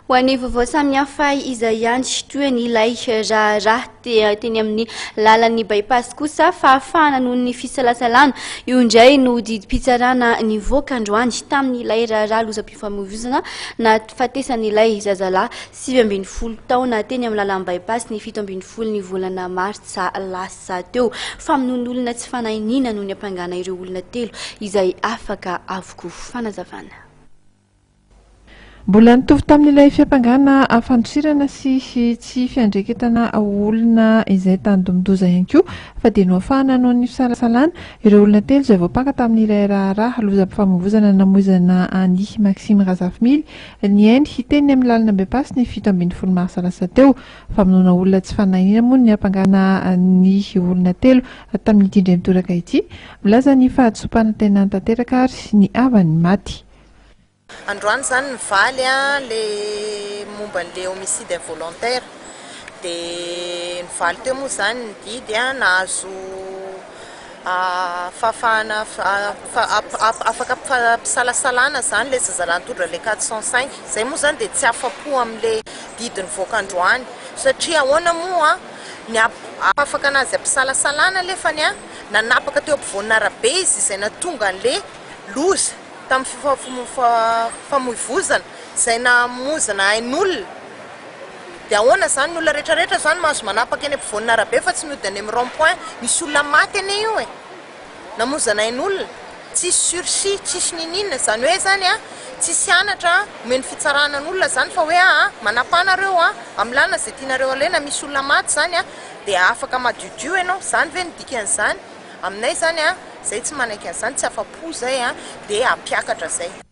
Ho an'ny vaovao samihafa izay ihany, toy ny ilay raharaha teny amin'ny lalan'ny By-pass kosa, fahafahana noho ny fisalasalana. Io indray no didim-pitsarana nivoaka androany tamin'ilay raharaha lozam-pifamoivoizana nahafatesan'ilay zazalahy 19 taona teny amin'ny lalan'ny By-pass ny 17 ny volana martsa lasa teo. Famonoan'olona tsy fanahy niniana no niampangana ireo olona telo izay afaka avokoa. Fanazavana. Mbola nitovy tamin'ilay fiampangana fandosirana sy tsy fiandraiketana olona izay tandindomin-doza ihany koa fa dia noafahana noho ny fisalasalana ireo olona telo izay voampanga tamin'ilay raharaha lozam-pifamoivoizana namoizana an'i Maxime Razafimily ny ainy teny amin'ny lalana By-pass ny 17 marsa lasa teo. Famonoana olona tsy fanahy niniana moa no niampangana ny olona telo tamin'ity indray mitoraka ity. Milaza ny fahadisoam-panantenana tanteraka ary ny havan'ny maty. Androany zany nivaly a le momba an'le homicide involontaire, de nivaly teo moa zany ny didy a, nahazo fahafahana, afaka ampisalasalana zany le zazalahy nitondra le 405. Zay moa zany de tsy afa-po am'le didy nivoaka androany, satria ahoana moa ny afaka anazy ampisalasalana lefany a, nanapaka teo ampovoan'arabe izy izay nahatonga an'le loza tamin'ny fifamoivoizana izay namoizana ain'olona. Dia ahoana izany ny olona rehetra rehetra izany mahazo manapaka eny ampovoan'arabe fa tsy miody any amin'ny rond point? Misy olona maty anie io e! Namoizana ain'olona, tsisy sursis, tsisy niniana, izany hoe izany a, tsisy anatra omen'ny fitsarana an'olona izany fa hoe aa manapaha nareo a, amin'ny lalana izay tianareo alaina, misy olona maty izany a, dia afaka madiodio ianao, izany ve no dikan'izany? Aminay izany a, izay tsy manaiky an'izany, tsy afa-po izay a, dia hampiakatra izay.